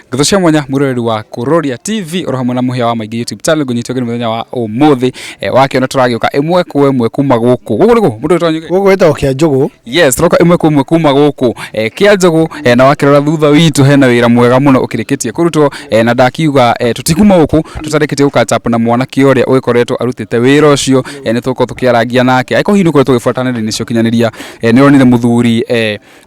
Ngatho cia mwanya mwĩroreri wa Kuroria TV oro hamwe na mũhĩa wa maingĩ YouTube channel, ngũnyite ũgeni mũthenya wa ũmũthĩ. Wakĩona tũragĩũka ĩmwe kwa ĩmwe kuma gũkũ gũkũ nĩkũ mũndũ wĩtwo Nyuge? Gũkũ wĩtagwo Kĩanjũgũ. Yes, tũroka ĩmwe kwa ĩmwe kuma gũkũ Kĩanjũgũ, na wakĩrora thutha witũ hena wĩra mwega mũno ũkĩrĩkĩtie kũrutwo, na ndakiuga tũtikuma gũkũ tũtarĩkĩtie gũcatch up na mwanake ũrĩa ũgĩkoretwo arutĩte wĩra ũcio. Nĩ tũgũkorwo tũkĩarangia nake. Angĩkorwo hihi nĩ ũkoretwo ũgĩbuata nenda-inĩ cia ũkinyanĩria, nĩ ũronire mũthuri,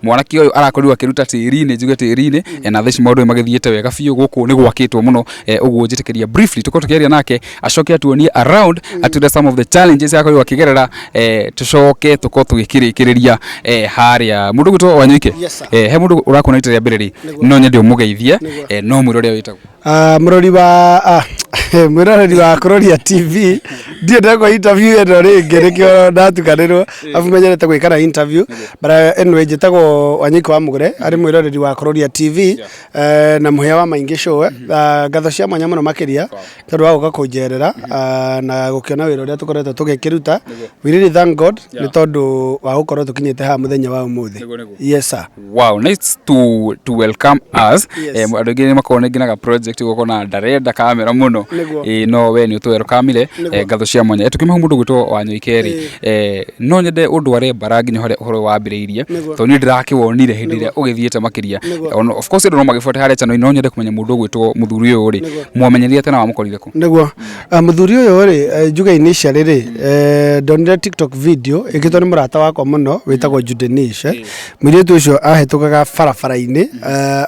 mwanake ũyũ arakorirwo akĩruta tĩri-inĩ, njuge tĩri-inĩ, na thaa ici maũndũ nĩ magĩthiĩte wega biũ, gũkũ nĩ gwakĩtwo mũno. Ũguo njĩtĩkĩria briefly tũkorwo tũkĩaria nake, acoke atuonie around, atwĩre some of the challenges akorirwo akĩgerera, tũcoke tũkorwo tũgĩkĩrĩkĩrĩria harĩa. Mũndũ ũgwĩtwo Wanyoike, Yes, sir. He mũndũ ũrakuona rita rĩa mbere rĩ, no nyende ũmũgeithie, no mwĩre ũrĩa wĩtagwo. Ah, mũrori wa mwĩroreri wa Kuroria TV, ndirĩ ndekwo interview ĩno rĩngĩ, nĩkĩo ndatukanĩrwo, abu menyerete gwĩka na interview. But anyway, njĩtagwo Wanyoike wa Mũgũre, arĩ mwĩroreri wa Kuroria TV na mũhĩa wa maingĩ show. Ngatho cia mwanya mũno makĩria tondũ wa gũka kũnjerera na gũkĩona wĩra ũrĩa tũkoretwo tũgĩkĩruta. We really thank God nĩ tondũ wa gũkorwo tũkinyĩte haha mũthenya wa ũmũthĩ. Nĩguo, nĩguo. Yes sir. Wow, nice to welcome us. Yes. Andũ aingĩ nĩ makoragwo rĩngĩ na ga project ũgakora ndarenda kamera mũno. No we nĩ ũtũwelcomire. Ngatho cia mwanya. Tukiuma hau, mũndũ ũgwĩtwo Wanyoike rĩ, no nyende ũndware mbara nginya harĩa ũhoro ũyũ wambĩrĩirie, tondũ niĩ ndĩrakĩwonire hĩndĩ ĩrĩa ũgĩthiĩte makĩria. Ona of course andũ no magĩbuate harĩa channel, no nyende kũmenya mũndũ ũgwĩtwo mũthuri ũyũ rĩ, mwamenyerire atĩa na wamũkorire kũ? Nĩguo. Mũthuri ũyũ rĩ, njuge initially rĩ, ndonire TikTok video ĩkĩtwo nĩ mũrata wakwa mũno wĩtagwo Judenish. Mũirĩtu ũcio ahĩtũkaga barabara-inĩ,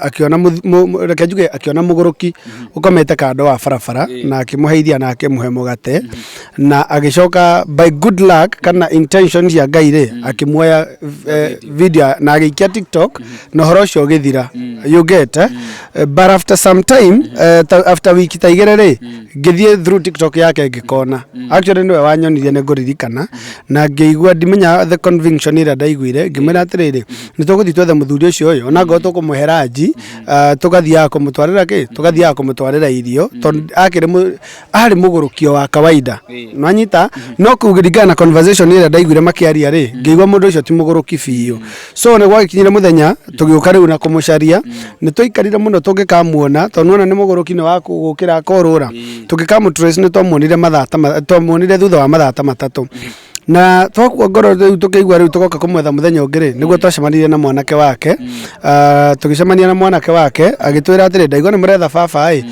akĩona reke njuge akĩona mũgũrũki ũkomete kando wa barabara, na akĩmũhe iria na akĩmũhe mũgate, na agĩcoka by good luck kana intention cia Ngai rĩ, akĩmuoya video na agĩikia TikTok, na ũhoro ũcio ũgĩthira, you get, eh? But after some time, after wiki ta 2 rĩ, ngĩthiĩ through TikTok yake ngĩkona. Actually nĩwe wanyonirie, nĩ ngũririkana, na ngĩigua ndimenya the conviction ĩrĩa ndaiguire, ngĩmwĩra atĩrĩrĩ, nĩ tũgũthiĩ twethe mũthuri ũcio ũyũ, ona ngorwo tũkũmũhe ranji, tũgathiaga kũmũtwarĩra kĩ, tũgathiaga kũmũtwarĩra irio, tondũ akĩrĩ arĩ mũgũrũkio wa kawaida, nwanyita. No kũringana na conversation ĩrĩa ndaiguire makĩaria rĩ, ngĩigua mũndũ ũcio ti mũgũrũki biũ. So nĩ gwagĩkinyire mũthenya tũgĩũka rĩu na kũmũcaria. Nĩ twaikarire mũno tũngĩkamuona, tondũ nĩwona nĩ mũgũrũki, nĩ wa gũkĩra akorũra. Tũngĩkamũtrace, nĩ twamuonire mathaa ta twamuonire thutha wa mathaa ta 3, na twakua ngoro rĩu, tũkĩigua rĩu tũgoka kũmwetha mũthenya ũngĩ rĩ, nĩguo twacemanirie na mwanake wake. Tũgĩcemania na mwanake wake, agĩtwĩra atĩrĩ, "Ndaigua nĩ mũretha baba ĩ,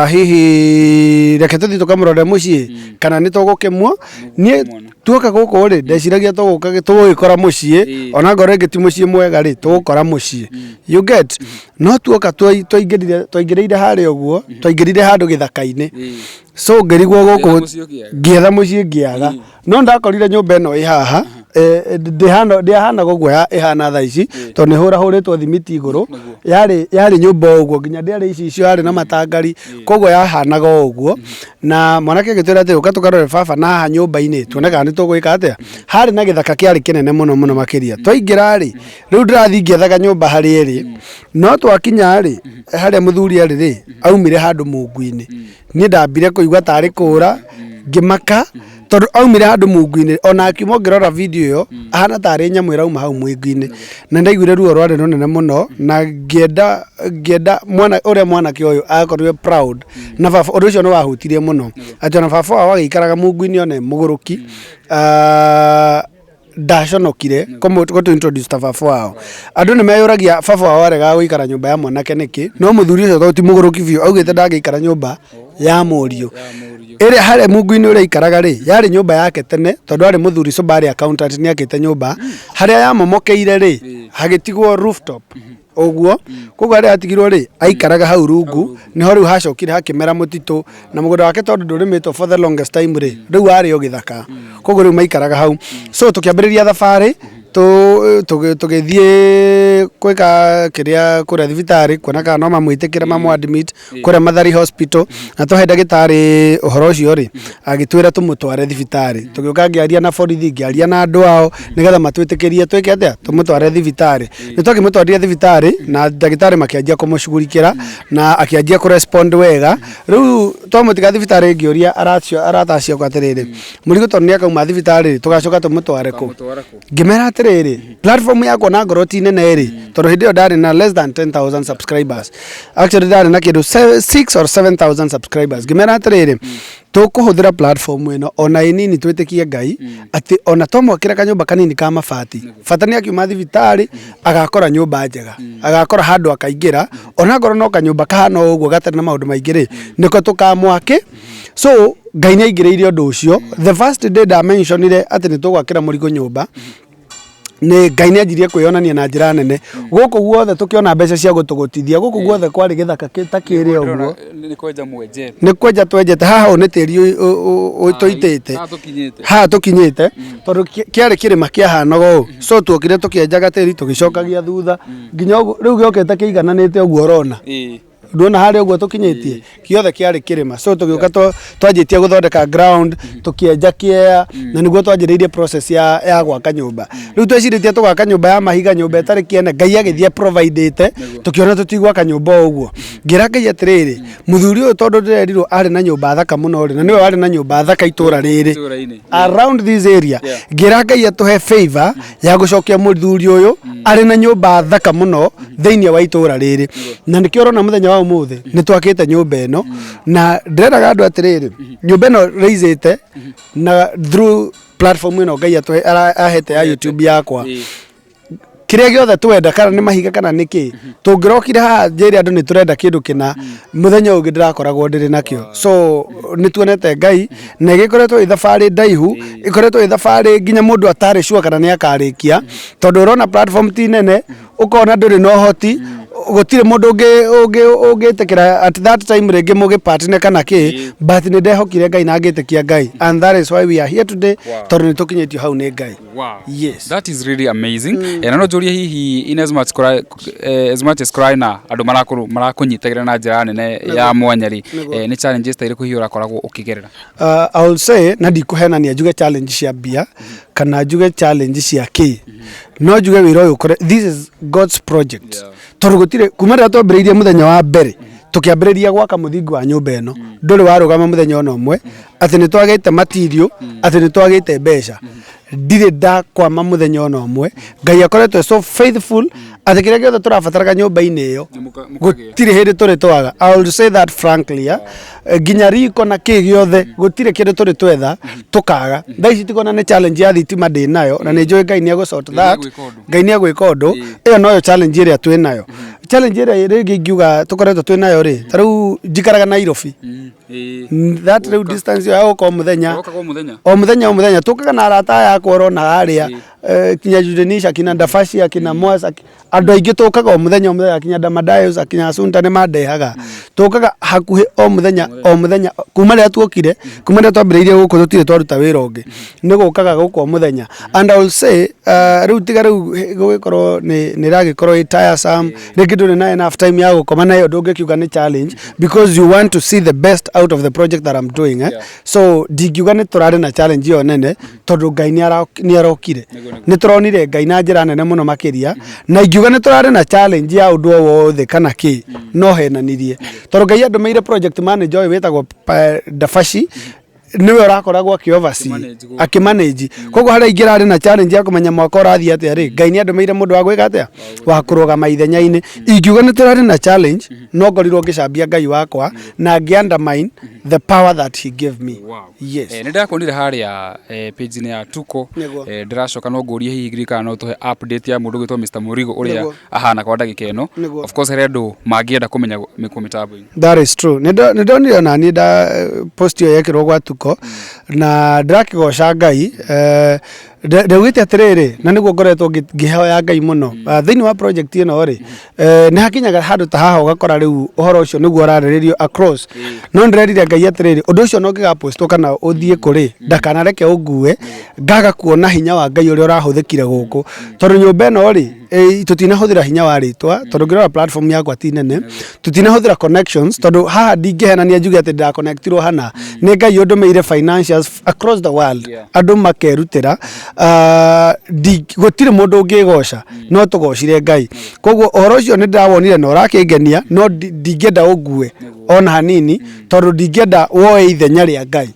hihi reke tũthiĩ tũkamũrore mũciĩ kana nĩ tũgũkĩmwo." Niĩ tuoka gũkũ rĩ, ndeciragia tũgũka tũgũgĩkora mũciĩ, ona ngorwo rĩngĩ ti mũciĩ mwega rĩ, tũgũkora mũciĩ, you get. No tuoka twaingĩrire twaingĩrĩire harĩa ũguo, twaingĩrire handũ gĩthaka-inĩ, so ngĩrigwo gũkũ. Mũciĩ ũkĩaga. Ngĩetha mũciĩ ngĩaga, no ndakorire nyũmba ĩno ĩ haha. Ndĩahanaga ũguo ĩhana thaa ici, tondũ nĩ hũrahũrĩtwo thimiti igũrũ. Yarĩ nyũmba o ũguo, nginya ndĩarĩ icicio, yarĩ na matangari, koguo yahanaga o ũguo. Na mwanake agĩtwĩra atĩ ũka tũkarore baba na haha nyũmba-inĩ, tuone kana nĩ tũgwĩka atĩa. Harĩ na gĩthaka kĩarĩ kĩnene mũno mũno makĩria. Twaingĩra rĩ, rĩu ndĩrathiĩ ngĩethaga nyũmba harĩa ĩrĩ, no twakinya rĩ, harĩa mũthuri arĩ rĩ, aumire handũ mungu-inĩ. Niĩ ndambire kũigua tarĩ kũra, ngĩmaka, tondũ aumire handũ mungu-inĩ. Ona akiuma, ũngĩrora video ĩyo, ahana tarĩ nyamũ ĩrauma hau mwĩngu-inĩ, na ndaiguire ruo rwarĩ rũnene mũno, na ngĩenda mwana ũrĩa mwanake ũyũ akorirwe proud na baba. Ũndũ ũcio nĩ wahutirie mũno, atĩ ona baba wao agĩikaraga mungu-inĩ, ona e mũgũrũki, ndaconokire kũmũ introduce ta baba wao. Andũ nĩ meyũragia baba wao aregaga gũikara nyũmba ya mwanake nĩkĩ, no mũthuri ũcio tondũ ti mũgũrũki biũ, augĩte ndangĩikara nyũmba ya mũriũ ĩrĩa harĩa mungu-inĩ ũrĩa aikaraga rĩ, yarĩ nyũmba yake tene, tondũ arĩ mũthuri sober, arĩ accountant, nĩ akĩte nyũmba. Harĩa yamomokeire rĩ, hagĩtigwo rooftop ũguo, koguo harĩa hatigirwo rĩ, aikaraga hau rungu. Nĩho rĩu hacokire hakĩmera mũtitũ, na mũgũnda wake tondũ ndũrĩmĩtwo for the longest time rĩ, rĩu warĩ o gĩthaka, koguo rĩu maikaraga hau. So tũkĩambĩrĩria thabarĩ, tũgĩthiĩ gwĩka kĩrĩa kũrĩa thibitarĩ, kuona kana no mamwĩtĩkĩre mamũ admit kũrĩa Mathari Hospital. Na twahe ndagĩtarĩ ũhoro ũcio rĩ, agĩtwĩra tũmũtware thibitarĩ. Tũgĩũka, ngĩaria na borithi, ngĩaria na andũ ao nĩgetha matwĩtĩkĩrie twĩke atĩa, tũmũtware thibitarĩ. Nĩ twakĩmũtwarire thibitarĩ, na ndagĩtarĩ makĩanjia kũmũcugurikĩra, na akĩanjia kũrespond wega. Rĩu twamũtiga thibitarĩ, ngĩũria arata acio akwa atĩrĩrĩ, mũrigo tondũ nĩ akauma thibitarĩ rĩ, tũgacoka tũmũtware kũ? Ngĩmera atĩrĩrĩ atĩrĩrĩ, platform yakwa na ngorwo ti nene rĩ, tondũ hĩndĩ ĩyo ndarĩ na less than 10,000 subscribers, actually ndarĩ na kĩndũ 6 or 7,000 subscribers. Ngĩmera atĩrĩrĩ, tũkũhũthĩra platform ĩno ona ĩ nini, twĩtĩkie Ngai atĩ ona twamwakĩra kanyũmba kanini ka mabati, bata nĩ akiuma thibitarĩ agakora nyũmba njega, agakora handũ akaingĩra, ona ngorwo no kanyũmba kahana o ũguo gatarĩ na maũndũ maingĩ rĩ, nĩko tũkamwakĩ. So Ngai nĩ aingĩrĩire ũndũ ũcio. The first day ndamentionire atĩ nĩ tũgwakĩra Mũrigo nyũmba, nĩ Ngai nĩ anjirie kwĩyonania na njĩra nene gũkũ guothe, tũkĩona mbeca cia gũtũgũtithia gũkũ guothe kwarĩ gĩthaka ta kĩrĩa ũguo. Nĩ kwenja mwenjete. Nĩ kwenja twenjete haha, ũũ nĩ tĩri tũitĩte. Haha tũkinyĩte. Haha tũkinyĩte, tondũ kĩarĩ kĩrĩma kĩahanaga ũũ. So tuokire tũkĩenjaga tĩri, tũgĩcokagia thutha nginya ũguo rĩu gĩokĩte kĩigananĩte ũguo ũrona. Nduona harĩa ũguo tũkinyĩtie, gĩothe kĩarĩ kĩrĩma. So tũgĩũka twanjĩtie gũthondeka ground, tũkĩenja kĩea, na nĩguo twanjĩrĩirie process ya gwaka nyũmba. Rĩu twecirĩtie tũgaka nyũmba ya mahiga, nyũmba ĩtarĩ kĩene. Ngai agĩthiĩ providĩte, tũkĩona tũtigwaka nyũmba o ũguo. Ngĩra Ngai atĩrĩrĩ, mũthuri ũyũ tondũ ndĩrerirwo arĩ na nyũmba thaka mũno rĩ, na nĩwe warĩ na nyũmba thaka itũra rĩrĩ, Itũũra-inĩ. around this area, ngĩra Ngai atũhe favor ya gũcokia mũthuri ũyũ arĩ na nyũmba thaka mũno thĩinĩ wa itũra rĩrĩ. Na nĩkĩo ũrona mũthenya wa ũmũthĩ nĩ twakĩte nyũmba ĩno. Na ndĩreraga andũ atĩrĩrĩ, nyũmba ĩno raisĩte na through platform ĩno Ngai atũhe ahete ya YouTube yakwa. Kĩrĩa gĩothe twenda, kana nĩ mahiga kana nĩ kĩ, tũngĩrokire haha njĩre andũ nĩ tũrenda kĩndũ kĩna, mũthenya ũyũ ũngĩ ndĩrakoragwo ndĩrĩ nakĩo. So nĩ tuonete Ngai, na ĩgĩkoretwo ĩ thabarĩ ndaihu, ĩkoretwo ĩ thabarĩ nginya mũndũ atarĩ sure kana nĩ akarĩkia, tondũ ũrona platform ti nene, ũkona ndũrĩ na ũhoti, gũtirĩ mũndũ ũngĩ ũngĩtĩkĩra at that time rĩngĩ mũgĩpartner kana kĩ, but nĩ ndehokire Ngai na ngĩtĩkia Ngai, and that is why we are here today, tondũ nĩ tũkinyĩtio hau nĩ Ngai. Yes. That is really amazing. Na no njũrie hihi, in as much kũra, as much as kũrarĩ na andũ marakũnyitagĩra na njĩra nene ya mwanya rĩ, nĩ challenges ta irĩkũ hihi ũrakoragwo ũkĩgerera? I will say, na ndikũhenania njuge challenge cia mbia kana njuge challenge cia kĩ, no njuge wĩra ũyũ this is God's project, tondũ gũtirĩ kuma rĩrĩa twambĩrĩirie mũthenya wa mbere tũkĩambĩrĩria gwaka mũthingi wa nyũmba ĩno, ndũrĩ warũgama mũthenya ona ũmwe atĩ nĩ twagĩte material, atĩ nĩ twagĩte mbeca. Ndirĩ ndakwama mũthenya ona ũmwe. Ngai akoretwo so faithful atĩ kĩrĩa gĩothe tũrabataraga nyũmba-inĩ ĩyo, Nĩ mũkagĩa. Gũtirĩ hĩndĩ tũrĩ twaga. I will say that frankly, yeah? Nginya riko na kĩ gĩothe, gũtirĩ kĩndũ tũrĩ twetha tũkaga. Thaa ici tigona nĩ challenge ya thitima ndĩ nayo, na nĩ njũĩ Ngai nĩ egũ sort that. Nĩ egwĩka ũndũ. Ngai nĩ egwĩka ũndũ. Ĩyo noyo challenge ĩrĩa twĩ nayo. Challenge ĩrĩa rĩngĩ ingiuga tũkoretwo twĩ nayo rĩ, ta rĩu njikaraga Nairobi. That rĩu distance ĩyo ya gũka o mũthenya, Ũrokaga o mũthenya? O mũthenya, o mũthenya tũkaga na arata aya akwa ũrona harĩa, kinya Judenisha, kinya Ndafashi, kinya Mwasa, andũ aingĩ tũkaga o mũthenya o mũthenya, kinya Damadayos, kinya Asunta nĩ mandehaga. Tũkaga hakuhĩ o mũthenya o mũthenya kuma rĩrĩa tuokire, kuma rĩrĩa twambĩrĩirie gũkũ, tũtirĩ twaruta wĩra ũngĩ, nĩ gũkaga gũkũ o mũthenya. And I will say, rĩu tiga rĩu gũgĩkorwo nĩ ĩragĩkorwo ĩ tiresome, rĩngĩ ndũrĩ na enough time ya gũkoma, nayo ndũngĩkiuga nĩ challenge because you want to see the best out of the project that I'm doing, eh? So ndingiuga nĩ tũrarĩ na challenge ĩyo nene, tondũ Ngai nĩ arokire, nĩ tũronire Ngai na njĩra nene mũno makĩria. Na ingiuga nĩ tũrarĩ na challenge ya ũndũ o wothe kana kĩ, no henanirie, tondũ Ngai andũmĩire project manager ũyũ wĩtagwo Dafashi, nĩwe ũrakoragwo akĩ oversee, Akĩmanage gũkũ. Akĩmanage. Koguo harĩa ingĩrarĩ na challenge ya kũmenya mwaka ũrathiĩ atĩa rĩ, Ngai nĩ andũmĩire mũndũ wa gwĩka atĩa, wa kũrũgama ithenya-inĩ. Ingiuga nĩ tũrarĩ na challenge, no ngorirwo ngĩcambia Ngai wakwa na ngĩ undermine the power that he gave me. Yes. Nĩ ndakuonire harĩa page-inĩ ya Tuko. Ndĩracoka no ngũrie hihi ngirikana no tũhe update ya mũndũ ũgwĩtwo Mr Mũrigo ũrĩa ahana kwa ndagĩka ĩno. Of course harĩ andũ mangĩenda kũmenya mĩkũ mĩtambo-inĩ. That is true. Nĩ ndonire ona niĩ nda post ĩyo yekĩrwo gwa Tuko, na ndĩrakĩgoca Ngai. Ndaugĩte atĩrĩrĩ, na nĩguo ngoretwo ngĩhoya Ngai mũno. Thĩinĩ wa project ĩno rĩ, nĩ hakinyaga handũ ta haha ũgakora rĩu ũhoro ũcio nĩguo ũrarĩrĩrio across, no ndĩrerire Ngai atĩrĩrĩ, ũndũ ũcio no ũngĩgapostwo kana ũthiĩ kũrĩ, ndakanareke ũngue ngaga kuona hinya wa Ngai ũrĩa ũrahũthĩkire gũkũ, tondũ nyũmba ĩno rĩ, tũtinahũthĩra hinya wa rĩtwa, tondũ ngĩrora platform yakwa ti nene, tũtinahũthĩra connections, tondũ haha ndingĩhenania njuge atĩ ndĩraconnectirwo hana. Nĩ Ngai ũndũmĩire financials across the world, andũ makerutĩra. Gũtirĩ mũndũ ũngĩgoca, no tũgocire Ngai. Koguo ũhoro ũcio nĩ ndĩrawonire na ũrakĩngenia, no ndingĩenda ũngue ona hanini, tondũ ndingĩenda woe ithenya rĩa Ngai.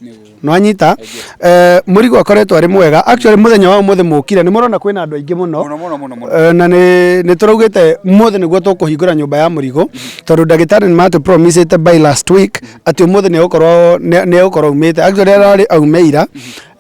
Nwanyita Mũrigo akoretwo arĩ mwega. Actually mũthenya wa ũmũthĩ mũkire nĩ mũrona kwĩna andũ aingĩ mũno. Mũno mũno mũno mũno. Na nĩ tũraugĩte ũmũthĩ nĩguo tũkũhingũra nyũmba ya Mũrigo, tondũ ndagĩtarĩ nĩ matũ promisĩte by last week atĩ ũmũthĩ nĩ egũkorwo aumĩte. Actually ararĩ aume ira,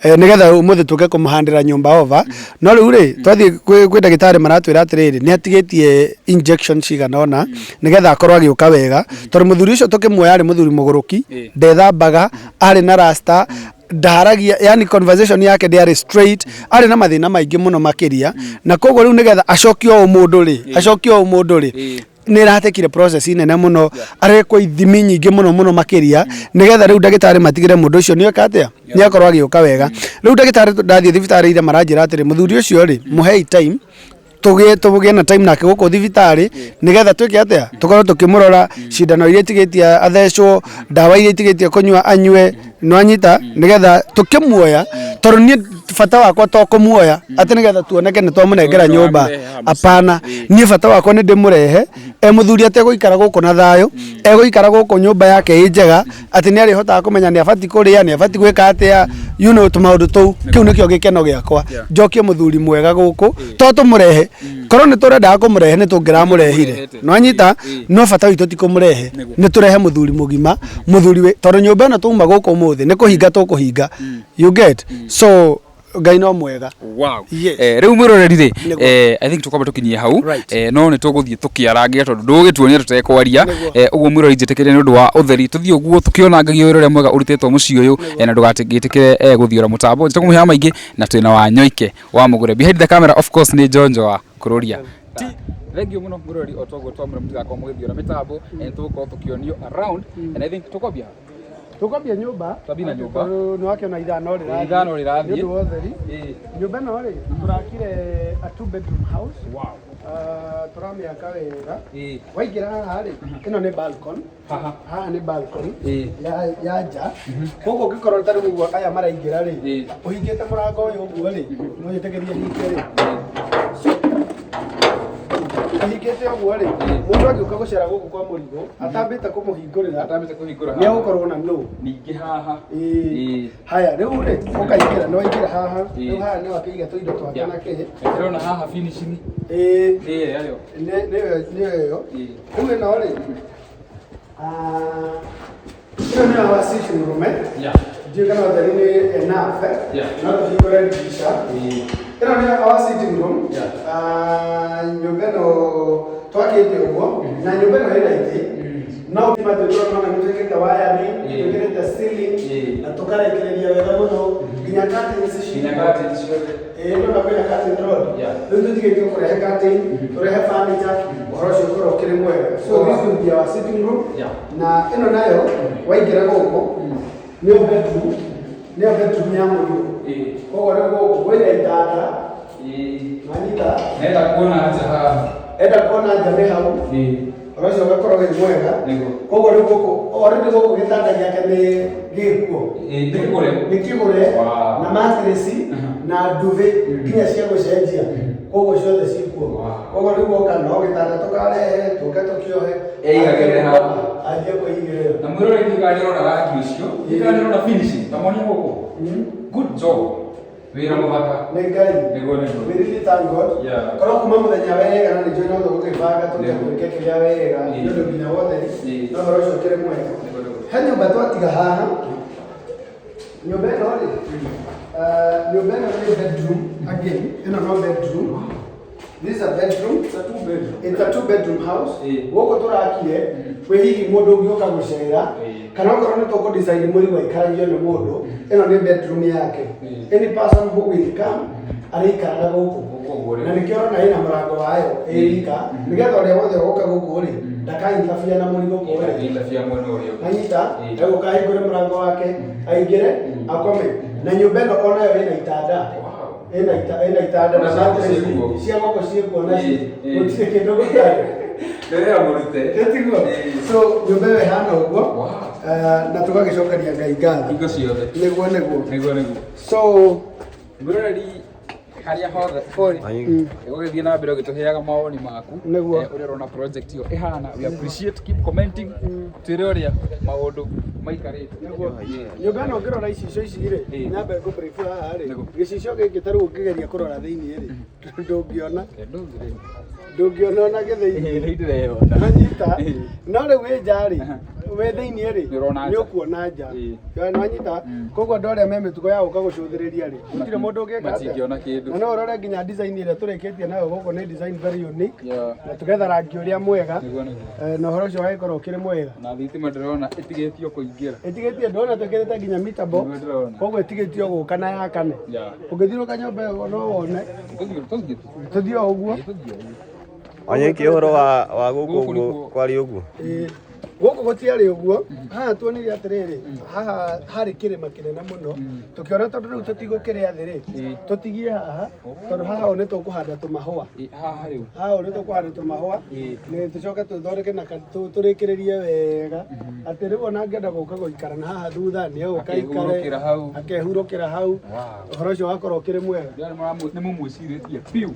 nĩgetha ũmũthĩ tũke kũmũhandĩra nyũmba over. No rĩu rĩ, twathiĩ kwĩ ndagĩtarĩ maratwĩra atĩrĩrĩ, nĩ atigĩtie injection cigana ũna nĩgetha akorwo agĩũka wega, tondũ mũthuri ũcio tũkĩmuoya arĩ mũthuri mũgũrũki, ndethambaga, arĩ na rasta, ndaragia, yani conversation yake ndĩarĩ straight, arĩ na mathĩna maingĩ mũno makĩria. Na koguo rĩu nĩgetha acokio ũmũndũ rĩ, acokio ũmũndũ rĩ, nĩ ĩratekire process nene mũno, arekwo ithimi nyingĩ mũno mũno makĩria, nĩgetha rĩu ndagĩtarĩ matigĩre mũndũ ũcio nĩoka atĩa, nĩ akorwo agĩũka wega. Rĩu ndagĩtarĩ, ndathiĩ thibitarĩ ira, maranjĩra atĩrĩ, mũthuri ũcio rĩ, mũhei time, tũgĩe na time nake gũkũ thibitarĩ, nĩgetha twĩke atĩa, tũkorwo tũkĩmũrora cindano iria itigĩtie athecwo, ndawa iria itigĩtie kũnyua anyue, nĩwanyita, nĩgetha tũkĩmuoya, tondũ niĩ bata wakwa to kũmuoya atĩ nĩgetha tuoneke nĩ twamũnengera nyũmba. Apana, niĩ bata wakwa nĩ ndĩmũrehe e mũthuri ategũikara gũkũ na thayũ, egũikara gũkũ nyũmba yake ĩ njega, atĩ nĩ arĩhotaga kũmenya nĩ abati kũrĩa, nĩ abati gwĩka atĩa, tũmaũndũ tũu. Kĩu nĩkĩo gĩkeno gĩakwa, njokie mũthuri mwega gũkũ. To tũmũrehe, korwo nĩ tũrendaga kũmũrehe nĩ tũngĩramũrehire, nĩwanyita, no bata witũ ti kũmũrehe, nĩ tũrehe mũthuri mũgima, mũthuri wĩ, tondũ nyũmba ĩno tuma gũkũ ũmũthĩ nĩ kũhinga tũkũhinga, you get? So Ngai no mwega. Wow. Yes. Rĩu mwĩroreri rĩ, Nĩguo. I think tũkwamba tũkinyie hau. Right. No nĩ tũgũthiĩ tũkĩarangia tondũ ndũgĩtuonia tũtekwaria. Nĩguo. Ũguo mwĩroreri, njĩtĩkĩre nĩ ũndũ wa ũtheri tũthiĩ ũguo tũkĩonangagia wĩra ũrĩa mwega ũrutĩtwo mũciĩ ũyũ, na ndũgatĩkĩre gũthiũra mũtambo. Njĩtagwo Mũhĩa Maingĩ na twĩna wa Nyoike wa Mũgũre. Behind the camera, of course, nĩ Njonjo wa Kũrũria. Thank you mũno mwĩroreri, o toguo twamwĩra mũtigakorwo mũgĩthiũra mĩtambo, nĩ tũgũkorwo tũkĩonio around and I think tũkwambia Tũkwambia nyũmba. Twambie na nyũmba. Tondũ nĩ wakĩona ithano rĩrathiĩ. Ithano rĩrathiĩ. Nĩ ũndũ wa ũtheri. Nyũmba ĩno rĩ, tũrakire a two bedroom house. Tũramĩaka wega. Waingĩra haha rĩ, ĩno nĩ balcony. Haha. Haha nĩ balcony ya nja. Koguo ũngĩkorwo ta rĩu ũguo aya maraingĩra rĩ, ũhingĩte mũrango ũyũ ũguo rĩ, no njĩtĩkĩrie hinge rĩ. So, ũhingĩte ũguo rĩ, mũndũ angĩũka gũcera gũkũ kwa Mũrigo atambĩte kũmũhingũrĩra, Atambĩte kũhingũra. Nĩ egũkorwo na no. Ningĩ haha. Haya, rĩu rĩ, ũkaingĩra, nĩ waingĩra haha, rĩu haha nĩ wakĩiga tũindo twake na kĩ. Ndĩrona haha finishing Ĩĩ. Nĩ ĩrĩa yo. Nĩyo ĩyo. Rĩu ĩno rĩ, ĩno nĩyo our sitting room, eh? Ndiũĩ kana ũtheri nĩ enough, eh? Yeah. No tũhingũre ndirisha. Ĩno nĩyo our sitting room. Yeah. Nyũmba ĩno twakĩte ũguo, na nyũmba ĩno ĩna itĩ, no matwĩkĩra nĩ twĩkĩte wiring, twĩkĩrĩte ceiling, na tũkarĩkĩrĩria wega mũno, nginya curtains Nginya ciĩkuo. curtains ciothe. Ĩĩ, ndona kwĩna curtain rod. Yeah. Rĩu tũtigĩtie kũrehe curtain, tũrehe furniture, ũhoro ũcio ũkorwo ũkĩrĩ mwega. So this will be our sitting room. Yeah. Na ĩno nayo waingĩra gũkũ nĩyo bedroom, nĩyo bedroom ya Mũrigo. Koguo rĩu gũkũ kwĩna itanda, manyita. Nenda kuona nja haha. Enda kuona nja nĩ hau. Ũhoro ũcio ũgakorwo wĩ mwega. Nĩguo. Koguo rĩu gũkũ already gũkũ gĩtanda gĩake nĩ gĩkuo. Ĩĩ, nĩ kĩgũre. Nĩ kĩgũre. Wow. Na mattress na duvet nginya cia gũcenjia, koguo ciothe ciĩkuo. Wow. Koguo rĩu woka no gĩtanda tũkarehe, tũke tũkĩohe. Eigagĩrĩre hau. Anjie kwĩigĩrĩra. Na mwĩroreri, ndiũĩ ndĩrona rangi ũcio, ndiũĩ ndĩrona finishing, ta monia gũkũ. Good job, wĩra mũthaka. Nĩ Ngai. Nĩguo. We really thank God. Yeah. Korwo kuma mũthenya wega na nĩ njũĩ no tũgũkĩbanga tũke Nĩguo. twĩke kĩrĩa wega, nĩ ũndũ nginya wothe no ũhoro ũcio ũkĩrĩ mwega. Nĩguo. He nyũmba twatiga haha. Nyũmba ĩno rĩ, nyũmba ĩno nĩ bedroom again, ĩno no bedroom. This is a bedroom. It's a two bedroom. It's a two bedroom house. Ĩĩ. Gũkũ tũrakire kwĩ hihi mũndũ ũngĩũka gũcera, Ĩĩ. kana okorwo nĩ tũkũ design mũrigo aikaragio nĩ mũndũ, ĩno nĩ bedroom yake. Ĩĩ. Any person who will come arĩikaraga gũkũ. Gũkũ ũguo rĩ. Na nĩkĩo ũrona ĩna mũrango wayo ĩ wika, nĩgetha ũrĩa wothe ũgũka gũkũ rĩ, ndakaintabia na mũrigo kũrĩa. Ĩndabia mwena ũrĩa ũngĩ. Anyita, Ĩĩ. egũka ahingũre mũrango wake, aingĩre akome. Na nyũmba ĩno onayo ĩna itanda. Wow. Ĩna itanda Na na cia mattress. gũkũ ciĩkuo. Cia gũkũ ciĩkuo nacio. Ĩĩ. Gũtirĩ kĩndũ gũtarĩ. Nĩ wĩra mũrute. Tiguo? Ĩĩ. So nyũmba ĩyo ĩhana ũguo. Wow. Na tũgagĩcokeria Ngai ngatho. Hingo ciothe. Nĩguo. Nĩguo. So Mwĩroreri, harĩa hothe ũrĩ, ũgĩthiĩ na mbere ũgĩtũheaga mawoni maku. Nĩguo. Ũrĩa ũrona project ĩyo ĩhana, we appreciate, keep commenting, twĩre ũrĩa maũndũ Maikarĩte. Nĩguo. Nyũmba ĩno ũngĩrora icicio ici rĩ, Ĩĩ. nyambe ngũ-brief haha rĩ, Nĩguo. gĩcicio gĩkĩ ta rĩu ũngĩgeria kũrora thĩiniĩ rĩ, ndũngĩona. Ndũngĩrĩ. Ndũngĩona ona gĩthĩinĩ. Nĩ ndĩreyona. Wanyita? Ĩĩ. No rĩu wĩ nja rĩ, wĩ thĩiniĩ rĩ, Nĩũrona nĩ nja. ũkuona nja. Ĩĩ. Nwanyita? Koguo andũ arĩa me mĩtugo ya gũka gũcũthĩrĩria rĩ, gũtirĩ mũndũ ũngĩka atĩa. Matingĩona kĩndũ. Na no ũrore nginya design ĩrĩa tũrĩkĩtie nayo gũkũ nĩ design very unique. Yeah. Na tũgetha rangi ũrĩa mwega. Nĩguo nĩguo. Na ũhoro ũcio ũgagĩkorwo ũkĩrĩ mwega. Na thitima ndĩrona ĩtigĩtio kũingĩra. Ĩtigĩtie ndona twĩkĩrĩte nginya meter box. Nĩguo ndĩrona. Koguo ĩtigĩtio gũka na yakane. Yeah. Ũngĩthiũrũka nyũmba ĩyo no wone. Tũthiĩ tũthiĩ. Tũthiĩ o ũguo. Tũthiĩ ũguo. Wanyeki ũhoro wa gũkũ Gũkũ ũguo nĩkuo- kwarĩ ũguo. Ĩĩ. Gũkũ gũtiarĩ ũguo. Haha tuonire atĩrĩrĩ, haha harĩ kĩrĩma kĩnene mũno. Tũkĩona tondũ rĩu tũtigũkĩrĩa thĩ rĩ, tũtigie haha, tondũ haha ũũ nĩ tũkũhanda tũmahũa. Ĩĩ, haha rĩu. Haha ũũ nĩ tũkũhanda tũmahũa, Ĩĩ. nĩ tũcoke tũthondeke na tũrĩkĩrĩrie wega. Atĩ rĩu ona angĩenda gũka gũikara na haha thutha nĩ egũka aikare. Akehurũkĩra hau. Akehurũkĩra hau. Wow. Ũhoro ũcio wakorwo ũkĩrĩ mwega. Ndĩrona nĩ mũmwĩcirĩtie biũ.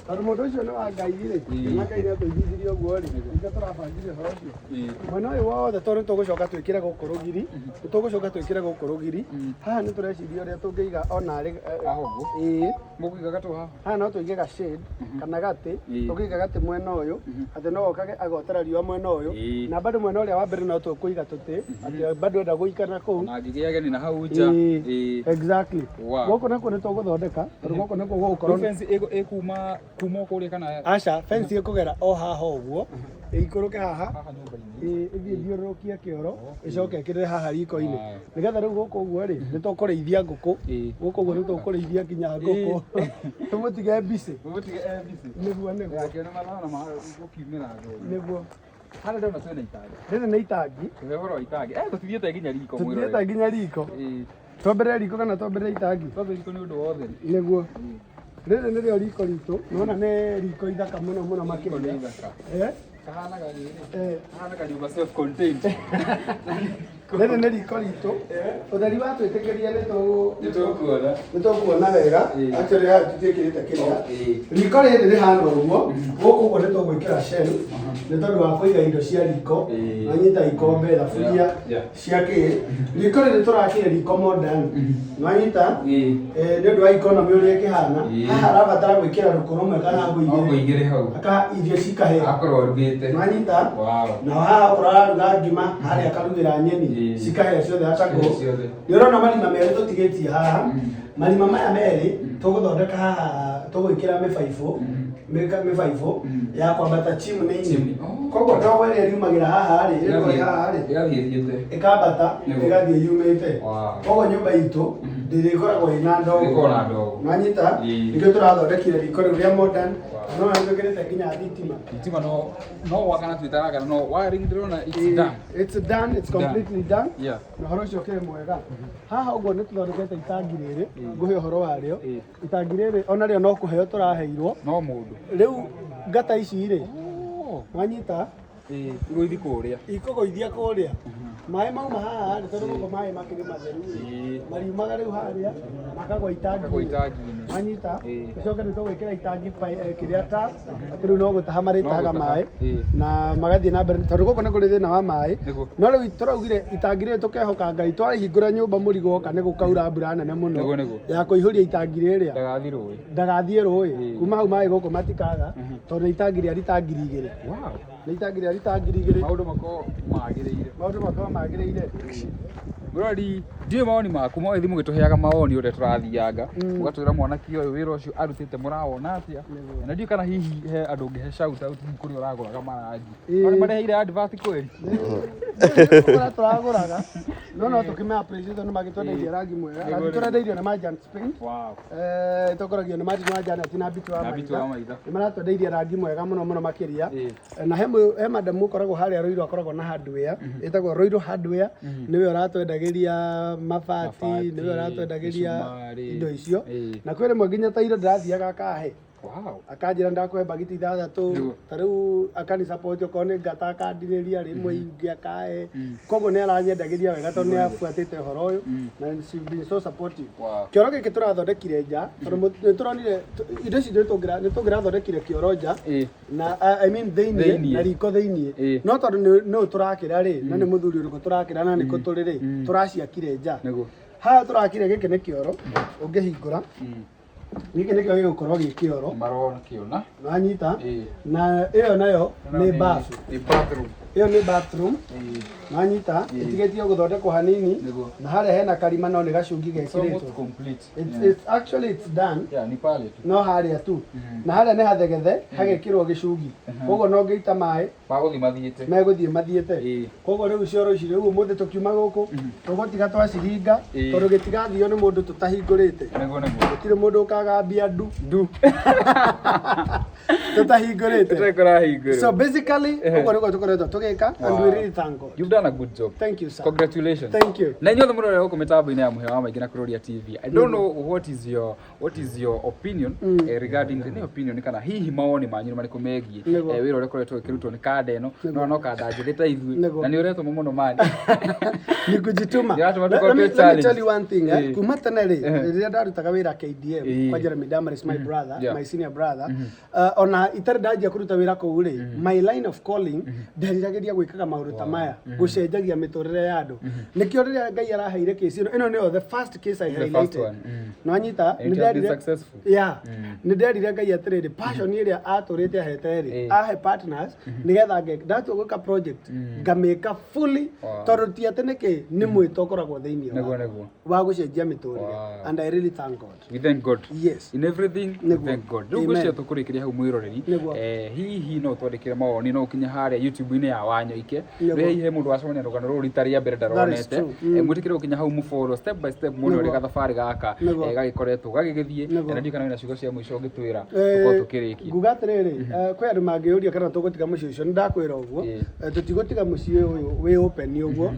Tondũ mũndũ ũcio nĩ wa Ngai rĩ, Ĩĩ. na Ngai nĩ atũiguithirie ũguo rĩ, nĩkĩo tũrabangire ũhoro ũcio. Ĩĩ. Mwena ũyũ wothe tondũ nĩ tũgũcoka twĩkĩre gũkũ rũgiri, nĩ tũgũcoka twĩkĩre gũkũ rũgiri. Haha nĩ tũreciria ũrĩa tũngĩiga ona rĩ, Haha ũguo. ĩĩ. Mũkũiga gatũ haha. Haha no tũige ga shade kana gatĩ, Ĩĩ. tũngĩiga gatĩ mwena ũyũ, atĩ no okage agotera riũa mwena ũyũ, Ĩĩ. na bado mwena ũrĩa wa mbere no tũkũiga tũtĩ, atĩ bado enda gũikara kũu. Na angĩgĩa ageni na hau nja. Ĩĩ. Ĩĩ. Exactly. Wow. Gũkũ nakuo nĩ tũgũthondeka, tondũ gũkũ nakuo gũgũkorwo Rĩu fence ĩkuma kuma kũrĩa kana Aca, fence ĩkũgera o haha ũguo, ĩikũrũke haha, haha nyũmba-inĩ. ĩĩ, ĩthiĩ ĩthiũrũrũkie kĩoro, ĩcoke ĩkĩrĩre haha riko-inĩ. Aya. Nĩgetha rĩu gũkũ ũguo rĩ, nĩ tũkũrĩithia ngũkũ. Ĩĩ. Gũkũ ũguo nĩ tũkũrĩithia nginya ngũkũ. Tũmũtige busy. Mũtige e busy. Nĩguo nĩguo. Akĩona mathaa na gũkiumĩra thoni. Nĩguo. Harĩa ndĩrona twĩna itangi. Rĩrĩ nĩ itangi. Tũhe ũhoro wa itangi. Tũtithiĩte nginya riko Tũthiĩte mwĩroreri. nginya riko. Ĩĩ. Twambĩrĩre riko kana twambĩrĩre itangi? Twambe riko nĩ ũndũ wa ũtheri. Nĩguo. Rĩrĩ nĩrĩo riko ritũ. Nĩwona nĩ riko ithaka mũno mũno Riko nĩ makĩria. ithaka. Eh? Kahanaga rĩrĩ. Eh. Kahanaga nyũmba self contained. Rĩrĩ nĩ riko ritũ. Ũtheri watwĩtĩkĩria nĩ Nĩ tũkuona. nĩ tũkuona wega. Ĩĩ. Actually haha tũtiĩkĩrĩte kĩrĩa. Ĩĩ. Riko rĩrĩ rĩhana ũguo. Gũkũ ũguo nĩ tũgwĩkĩra shelf nĩ tondũ wa kũiga indo cia riko. Ĩĩ. Nwanyita ikombe, thaburia Yeah. cia kĩ. Riko rĩrĩ tũrakire riko modern. Nwanyita? Ĩĩ. Nĩ ũndũ wa economy ũrĩa ĩkĩhana. Ĩĩ. Haha arabatara gwĩkĩra rũkũ rũmwe kana ngũ No ngũ igĩrĩ. igĩrĩ hau. Aka irio cikahĩa. Akorwo arugĩte. Nwanyita? Wow. Na haha okorwo araruga ngima, harĩa akarugĩra nyeni, Ĩĩ. cikahĩa ciothe Cikahĩa atakũ. ciothe. Nĩ ũrona marima merĩ tũtigĩtie haha. Marima maya merĩ tũgũthondeka haha tũgwĩkĩra mĩbaibũ, mĩbaibũ ya kwambata chimney-inĩ. Chimney. Oh. Koguo ndogo ĩrĩa yumagĩra haha rĩ, ĩrĩa ĩkoragwo haha rĩ, Ĩgathiĩ ĩthiĩte. ĩkambata Nĩguo. ĩgathiĩ yumĩte. Wow. Koguo nyũmba itũ ndĩrĩkoragwo ĩna ndogo. Ndĩrĩkoragwo na ndogo. Nwanyita? Ĩĩ. Nĩkĩo tũrathondekire riko rĩu rĩa modern. Wow. No nĩtwĩkĩrĩte nginya thitima. Thitima no wakana twĩtaraga no wiring ndĩrona it's done. It's done, it's completely done. Yeah. Na ũhoro ũcio ũkĩrĩ mwega. Haha ũguo nĩ tũthondekete itangi rĩrĩ, ngũhe ũhoro warĩo. Ĩĩ. Itangi rĩrĩ onarĩo no kũheo tũraheirwo. No mũndũ. Rĩu ngata ici rĩ, Oh. wanyita? Ĩĩ, igũithi kũrĩa. Ikũgũithia kũrĩa. Maĩ mauma haha rĩ, tondũ gũkũ maĩ makĩrĩ matheru rĩ, Ĩĩ. mariumaga rĩu harĩa, makagwa itangi-inĩ. Makagwa itangi-inĩ. Wanyita? Ĩĩ. Tũcoke nĩ tũgwĩkĩra itangi kĩrĩa tap, atĩ rĩu no gũtaha marĩtahaga No gũtaha, maĩ, ĩĩ. na magathiĩ na mbere, tondũ gũkũ nĩ kũrĩ thĩna wa maĩ. Nĩguo. No rĩu tũraugire itangi rĩrĩ tũkehoka Ngai, twarĩhingũra nyũmba mũrigo woka nĩ gũkaura mbura nene mũno Nĩguo, nĩguo. ya kũihũria itangi rĩrĩa. Ndagathiĩ rũĩ. Ndagathiĩ rũĩ. Ĩĩ. Kuma hau maĩ gũkũ matikaga, tondũ nĩ itangi rĩa rita 2,000. Wow. Nĩ itangi rĩa rita 2,000. Maũndũ makorwo magĩrĩire. Maũndũ makorwo magĩrĩire. Mũrori, ndiũĩ mawoni maku, no ĩthiĩ mũgĩtũheaga mawoni ũrĩa tũrathianga. Mũgatwĩra mwanake ũyũ wĩra ũcio arutĩte mũrawona atĩa. Na ndiũĩ kana hihi he andũ ũngĩhe shout out hihi kũrĩa ũragũraga marangi. No nĩ mareheire advert kweli? Kũrĩa tũragũraga, no tũkĩme appreciate tondũ magĩtwendeirie rangi mwega. Rangi tũrendeirio nĩ Margins Paint. Wow. Ĩtongoragio nĩ Martin wa Janet na Bitu wa Na Bitu wa Maitha. Nĩ maratwendeirie rangi mwega mũno mũno makĩria. Ĩĩ. Na he madam ũkoragwo harĩa Ruiru akoragwo na hardware, ĩtagwo Ruiru Hardware, nĩwe ũratwendagĩria mabati, Mabati, nĩwe ũratwendagĩria mĩcumarĩ. indo icio. Ĩĩ. Na kwĩ rĩmwe nginya ta iro ndĩrathiaga akahe. Wow. Akanjĩra ndakũhe mbagiti ithathatũ. Nĩguo. Ta rĩu akani support, okorwo nĩ ngata akandinĩria rĩmwe, ingĩ akae. Koguo nĩ aranyendagĩria wega tondũ nĩ abuatĩte ũhoro ũyũ na she's been so supportive. Kĩoro gĩkĩ tũrathondekire nja tondũ nĩ tũronire indo ici nĩ tũngĩrathondekire kĩoro nja na I mean thĩiniĩ Thĩiniĩ. na riko thĩiniĩ, no tondũ nĩ tũrakĩra rĩ, na nĩ mũthuri ũrĩkũ tũrakĩra na nĩkũ tũrĩ rĩ, tũraciakire nja. Haha tũrakire, gĩkĩ nĩ kĩoro ũngĩhingũra, gĩkĩ nĩkĩo gĩgũkorwo gĩ kĩoro. Marona kĩona. Wanyita? Na ĩyo nayo nĩ bafu. Nĩ bathroom. Ĩyo nĩ bathroom. Wanyita? Ĩtigĩtie gũthondekwo hanini. Na harĩa hena karima no nĩ gacungi It's almost gekĩrĩtwo. complete. It's actually it's done. Yeah, ni pale tu. No harĩa tu na harĩa nĩ hathegethe hagekĩrwo gĩcungi, koguo no ngĩita maĩ Magũthiĩ mathiĩte. Megũthiĩ mathiĩte. Koguo rĩu cioro ici, rĩu ũmũthĩ tũkiuma gũkũ tũgũtiga twacihinga tondũ gĩtigathio nĩ mũndũ tũtahingũrĩte. Nĩguo nĩguo. Gũtirĩ mũndũ ũkagambia ndu ndu tũtahingũrĩte. Tũtekũrahingũrwo. So basically ũguo nĩguo tũkoretwo tũgĩka and we really thank God. You've done a good job. Thank you, sir. Congratulations. Thank you. Na inyuothe mũrore gũkũ mĩtambo-inĩ ya Mũhĩa wa Maingĩ na Kuroria TV. I don't know what is your opinion regarding the opinion, kana hihi mawoni manyu nĩ marĩkũ megiĩ wĩra ũrĩa ũkoretwo ũkĩrutwo nĩ kanda ĩno? No kanda njĩthĩ ta ithuĩ na nĩ ũretwo mũno mani. Ni kujituma. Nĩũratũma Let tũkorwo me, twĩ let me challenge. tell you one thing, eh? Kuma tene rĩ, rĩrĩa ndarutaga wĩra KDM kwa Jeremy Damaris, my brother, my senior brother, ona itarĩ ndanjia kũruta wĩra kũu rĩ, my line of calling nderiragĩria gwĩkaga maũndũ ta maya, gũcenjagia mĩtũrĩre ya andũ. Nĩkĩo rĩrĩa Ngai araheire case ĩno, ĩno nĩyo the first case I The first highlighted. one. Nwanyita? And it has been successful. Yeah, nĩ nderire Ngai atĩrĩrĩ, passion ĩrĩa atũrĩte ahete rĩ, ahe partners nĩgetha ndatua gwĩka project ngamĩka fully, tondũ ti atĩ nĩkĩ nĩ mwĩto ũkoragwo thĩinĩ wa gũcenjia mĩtũrĩre. And I really thank God. We thank God. Yes. In everything we thank God. Rĩu Amen. ngwĩciria tũkũrĩkĩria hau, mwĩroreri. Hihi no twandĩkĩre mawoni, no ũkinye harĩa YouTube-inĩ ya Wanyoike. Rĩu hihi he mũndũ wacemania na rũgano rũrũ rita rĩa mbere That is ndaronete. true. Mwĩtĩkĩre gũkinya hau mũfollow step by step muone ũrĩa gathabarĩ gaka gagĩkoretwo gagĩgĩthiĩ. Na ndiũ kana wĩna ciugo cia mũico ũngĩtwĩra tũkorwo tũkĩrĩkia. Nguga atĩrĩrĩ, kwĩ andũ mangĩũria kana tũgũtiga mũciĩ ũcio, nĩ ndakwĩra ũguo. Tũtigũtiga mũciĩ ũyũ wĩ open ũguo,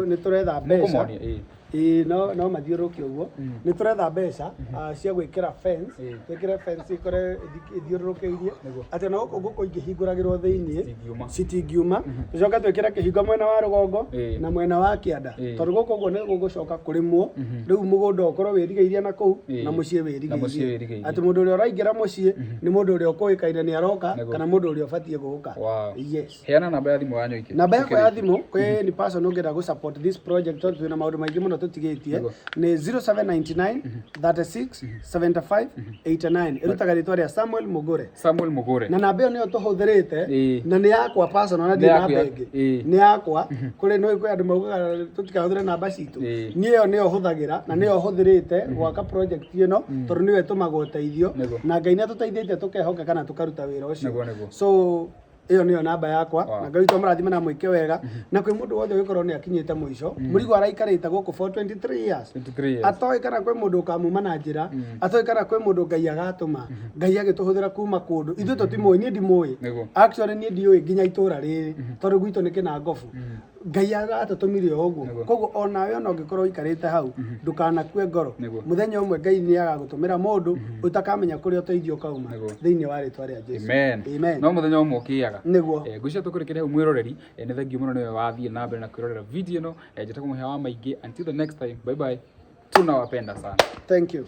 nĩ tũretha mbeca. Mũkũmonia, ĩĩ. Ĩĩ, no mathiũrũrũke ũguo. Nĩ tũretha mbeca cia gwĩkĩra fence, twĩkĩre fence ĩkore ĩthiũrũrũkĩirie atĩ ona gũkũ ngũkũ ingĩhingũragĩrwo thĩiniĩ Citingiuma. Citingiuma. Tũcoke twĩkĩre kĩhingo mwena wa rũgongo na mwena wa kĩanda, tondũ gũkũ ũguo nĩ gũgũcoka kũrĩmwo. Rĩu mũgũnda ũkorwo wĩrigĩirie na kũu na mũciĩ Na mũciĩ wĩrigĩirie, wĩrigĩirie. atĩ mũndũ ũrĩa ũraingĩra mũciĩ nĩ mũndũ ũrĩa ũkũĩkaine nĩ aroka kana mũndũ ũrĩa ũbatiĩ gũka. Yes. Heana namba ya thimũ Wanyoike. Namba yakwa ya thimũ kwĩ ni person ũngĩenda gũ support this project, tondũ twĩna maũndũ maingĩ mũno tũtigĩtie, nĩ 0799 36 75 89. Ĩrutaga rĩtwa rĩa Samuel Mugure. Samuel Mugure. Na namba ĩyo nĩyo tũhũthĩrĩte na nĩ yakwa personal na Nĩ ndirĩ yaku namba ĩngĩ. Nĩ yakwa. Kũrĩ nĩ kwĩ andũ maugaga tũtikahũthĩre namba citũ. Niĩ ĩyo nĩyo hũthagĩra na nĩyo hũthĩrĩte gwaka project ĩno, tondũ nĩyo ĩtũmaga ũteithio na Ngai nĩ atũteithĩtie tũkehoka kana tũkaruta wĩra ũcio. Nĩguo, nĩguo. So ĩyo nĩyo namba yakwa. Na Ngai witũ amũrathime na mwĩke wega. Na kwĩ mũndũ wothe ũgĩkorwo nĩ akinyĩte mũico, mũrigo araikarĩte gũkũ for 23 years, 23 years. atoĩ kana kwĩ mũndũ ũkamuma na njĩra, atoĩ kana kwĩ mũndũ Ngai agatũma, Ngai agĩtũhũthĩra kuma kũndũ ithuĩ tũtimũĩ. Niĩ ndimũĩ. Actually niĩ ndiũĩ nginya itũra rĩrĩ, tondũ gwitũ nĩ Kĩnangobu. Ngai agatũtũmire o ũguo. Koguo onawe ona ũngĩkorwo ũikarĩte hau, ndũkanakue ngoro. Mũthenya ũmwe Ngai nĩ agagũtũmĩra mũndũ ũtakamenya kũrĩa ũteithio ũkauma, thĩinĩ wa rĩtwa rĩa Jesu. Amen. Amen. No mũthenya ũmwe ũkĩaga. Ngwĩciria tũkũrĩkĩria hau, mwĩroreri. Nĩ thengiũ mũno nĩwe wathiĩ na mbere na kwĩrorera video ĩno. Njĩtagwo Mũhĩa wa Maingĩ. Until the next time, bye bye, tunawapenda sana. Thank you.